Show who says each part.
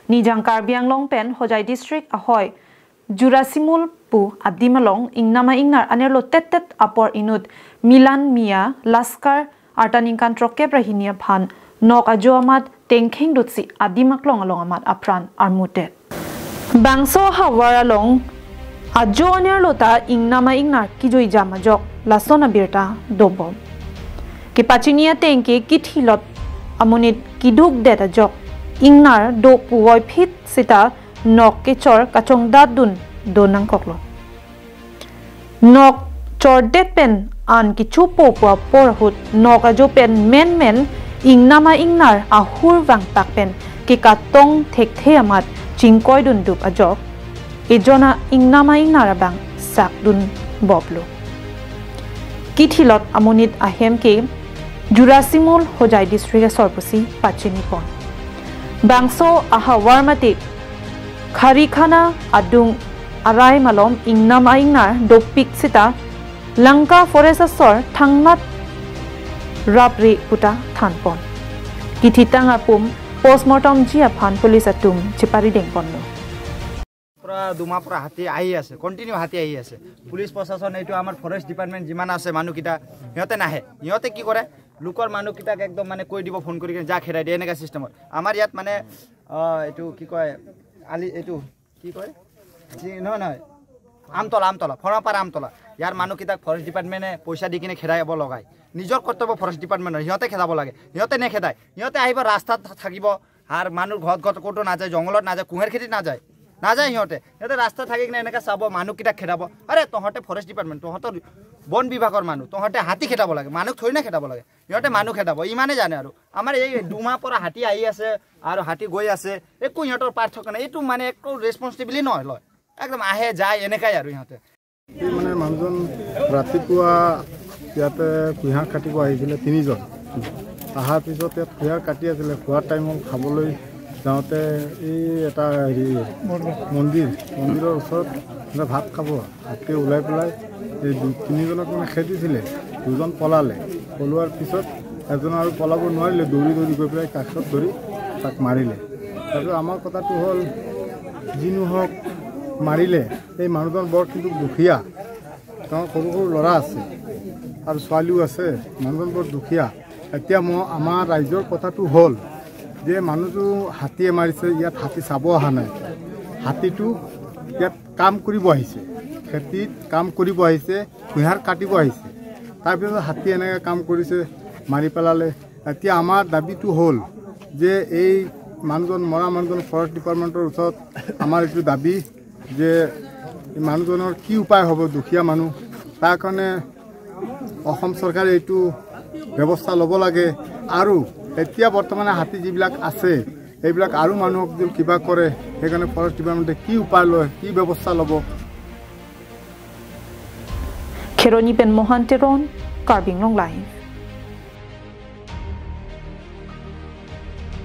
Speaker 1: Nijang Karbi Anglong pen Hojai district ahoy Jurasimul pu adimalong ingnama ingnar anerlo tet tet apor inut Milan Mia Laskar artaningkan troke prahinia phan nok ajo amat tengkheng dutsi adimaklong along amat apran armutet bangso hawaralong ajo anerlo ta ingnama ingnar kijoi jamajok lasona birta dobom ki pachinia tengke kithilot amunit kiduk deta jok ingnar do puoi phit sita nok ke chor kachong dadun donang koklo nok chor det pen an ki chupo po por hut nok ajo pen men men ingnama ingnar ahur wang tak pen ki katong thek the amat chingkoi dun dup ajok ejona ingnama ingnar bang sak dun boblo kithilot amunit ahem ke Jurasimul Hojai district sorpusi pachini pon bangso aha warmati kharikhana adung arai malom ingnama ingnar dopik sita Lanka forest sor thangmat rapri puta thanpon kithitanga pum postmortem jia phan police atum chipari dengponno
Speaker 2: পৰা দুমাহ পৰা হাতী আহি আছে, continue হাতী আহি আছে। Police প্ৰশাসন এইটো আমাৰ ফৰেষ্ট ডিপাৰ্টমেণ্ট যিমান আছে মানুহকেইটা সিহঁতে নাহে। সিহঁতে কি কৰে, লোকৰ মানুহকেইটাক একদম মানে কৈ দিব ফোন কৰি কিনে যা খেদাই দিয়ে, এনেকুৱা চিষ্টেমত। আমাৰ ইয়াত মানে এইটো কি কয় আলি এইটো কি কয় নহয় নহয় আমতলা আমতলা ফৰাপাৰ আমতলা ইয়াৰ মানুহকেইটাক ফৰেষ্ট ডিপাৰ্টমেণ্টে পইচা দি কিনে খেদাব লগায়। নিজৰ কৰ্তব্য ফৰেষ্ট ডিপাৰ্টমেণ্টৰ, সিহঁতে খেদাব লাগে, সিহঁতে নেখেদায়। সিহঁতে আহিব ৰাস্তাত থাকিব আৰু মানুহ ঘৰত ঘৰত ক'তো নাযায়, জংঘলত নাযায়, কুঁহেৰ খেতিত নাযায় নাযায়। সিহঁতে সিহঁতে ৰাস্তাত থাকি কিনে এনেকৈ চাব, মানুহকেইটাক খেদাব। আৰে তহঁতে ফৰেষ্ট ডিপাৰ্টমেণ্ট, তহঁতৰ বন বিভাগৰ মানুহ, তহঁতে হাতী খেদাব লাগে, মানুহক থৈ না খেদাব লাগে। সিহঁতে মানুহ খেদাব ইমানেই জানে। আৰু আমাৰ এই দুমাহ পৰা হাতী আহি আছে আৰু হাতী গৈ আছে, একো সিহঁতৰ পাৰ্থক্য নাই। এইটো মানে একো ৰেচপনচিবিলিটি নহয় লয়, একদম আহে যায় এনেকাই। আৰু সিহঁতে
Speaker 3: মানে মানুহজন ৰাতিপুৱা ইয়াতে কুঁহিয়াৰ কাটিব আহিছিলে তিনিজন। অহাৰ পিছত ইয়াত কুঁহিয়াৰ কাটি আছিলে, খোৱাৰ টাইমত খাবলৈ যাওঁতে এই এটা হেৰি মন্দিৰ, মন্দিৰৰ ওচৰত মানে ভাত খাব হাতী ওলাই পেলাই এই তিনিজনক মানে খেদিছিলে। দুজন পলালে, পলোৱাৰ পিছত এজন আৰু পলাব নোৱাৰিলে, দৌৰি দৌৰি গৈ পেলাই কাষত ধৰি তাক মাৰিলে। তাৰপিছত আমাৰ কথাটো হ'ল, যি নহওক মাৰিলে, এই মানুহজন বৰ কিন্তু দুখীয়া, তেওঁৰ সৰু সৰু ল'ৰা আছে আৰু ছোৱালীও আছে, মানুহজন বৰ দুখীয়া। এতিয়া মই আমাৰ ৰাইজৰ কথাটো হ'ল যে মানুহটো হাতীয়ে মাৰিছে, ইয়াত হাতী চাব অহা নাই, হাতীটো ইয়াত কাম কৰিব আহিছে, খেতিত কাম কৰিব আহিছে, কুঁহিয়াৰ কাটিব আহিছে। তাৰপিছত হাতী এনেকৈ কাম কৰিছে, মাৰি পেলালে। এতিয়া আমাৰ দাবীটো হ'ল যে এই মানুহজন মৰা মানুহজন ফৰেষ্ট ডিপাৰ্টমেণ্টৰ ওচৰত আমাৰ এইটো দাবী যে মানুহজনৰ কি উপায় হ'ব, দুখীয়া মানুহ, তাৰ কাৰণে অসম চৰকাৰে এইটো ব্যৱস্থা ল'ব লাগে। আৰু এতিয়া বৰ্তমানে হাতী যিবিলাক আছে এইবিলাক আৰু মানুহক যদি কিবা কৰে, সেইকাৰণে ফৰেষ্ট ডিপাৰ্টমেণ্টে কি উপায় লয়, কি ব্যৱস্থা ল'ব।
Speaker 1: খেৰণি পেন মোহন টেৰন, কাৰ্বি আংলং লাইভ।